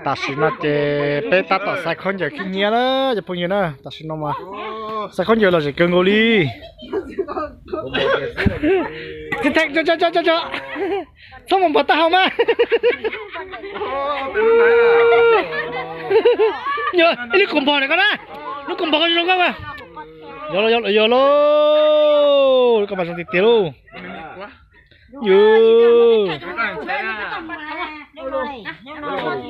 Tam sim no ces peb tab tom xaiv khaub ncaws khib nyiab na cov phooj ywg na. Tam sim no mas xaiv khaub ncaws los zem kawg nkaus li. Txhob mus npog taub hau mas. Ib lub kaus npog na koj na. Lub kaus npog koj zoo koj mas. Yog lauj, yog lauj, koj mas zoo tiag tiag lauj. Yus.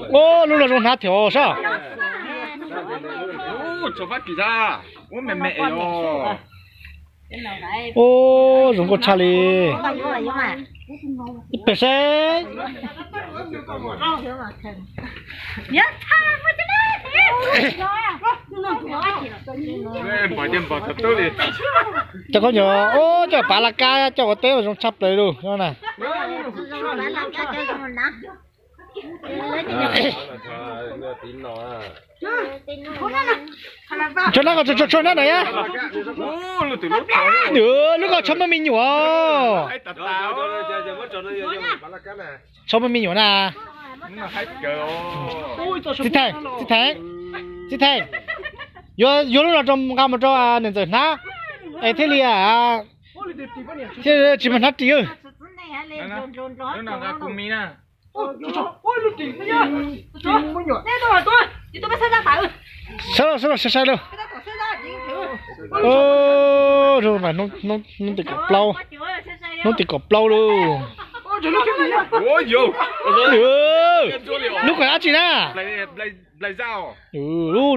Ub, lub no zoo hnav thiab sab. Ub, zoo nkauj tshaj li. Ib pliag seb. Cov khaub ncaws, ub, coj pav laj kab coj ua teb ua zoo tshaj plaws li na. Tshuav nab ko, tshuav nab na yom. Lub ko tshaj muaj me nyuam. Tshaj muaj me nyuam na. Txiv Theej, Txiv Theej, Txiv Theej, yuav, yuav lub no rau, nqa mus rau niam ntxawm hnav es thiaj li, thiaj tsis mus hnav ris. Sawv los, sawv los, sai sai lauj. Hnub tim kaum plaub, hnub tim kaum plaub lauj. Lub ko dab tsi na?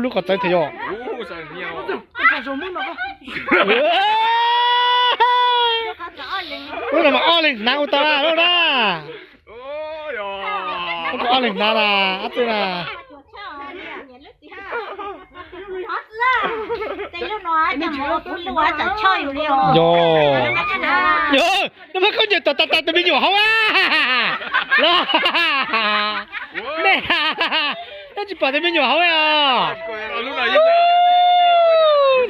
Lub ko txawv thiab yom. Lub no mas ob leeg hnav ua tau lawm na. Ob leeg hnav na, ob tug na. Yog, yog, nws muab khaub ncaws tom tas tas tus me nyuam hauv a. Los, nej, nej tsis pom tus me nyuam hauv os.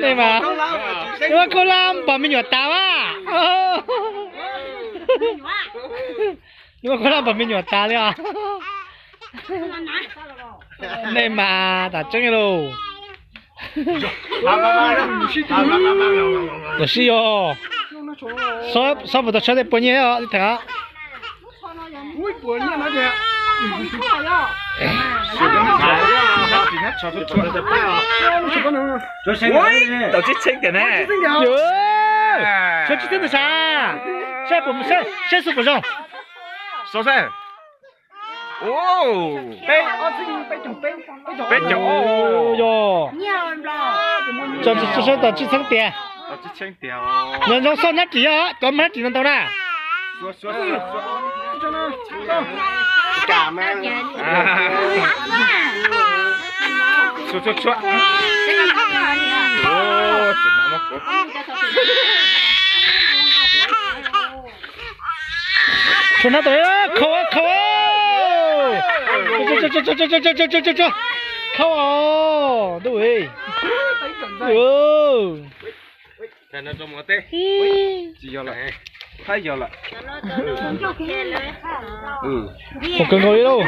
Nej mas, nej muab khaub hlab npog me nyuam tas a. Nej muab khaub hlab npog me nyuam tas li os. Nej mas tas tseeb lauj. Los sib yog, xob puas tau tshawb tej puas nyiaj os, ib theem. Tau tsib txheeb tiag ne. Tshawb tsib txheeb ntawd sav, saib xu puas zoo. Peb, peb caug, yog, tshawb tau tsib txheeb tiag. Nyob zoo xoj hnab ris yog cov hnab ris no ntau na. Tshuav hnab tawm khau khau. Khau os ntuj. Mus kawg nkaus li lauj.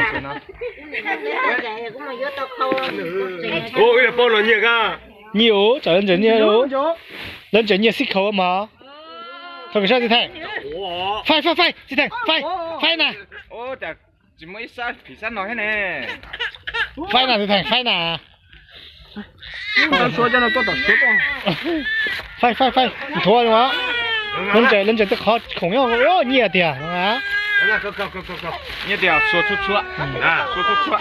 Nyiaj os, tsam lawv ntsees nyiaj lauj. Lawv ntsees nyiaj xib khau mas. Thaum kws sab Txiv Theej. Faib faib faib Txiv Theej, faib faib na. Faib na Txiv Theej, faib na. Faib faib faib, nthuav os. Lawv ntsees, lawv ntsees tej qhov khoom nyob nyiaj tiag. Nyiaj tiag, txhua txhua txhua.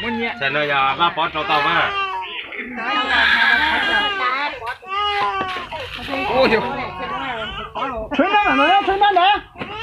Muab nyiaj. Tam no yog Vaj Pov rau tau mas.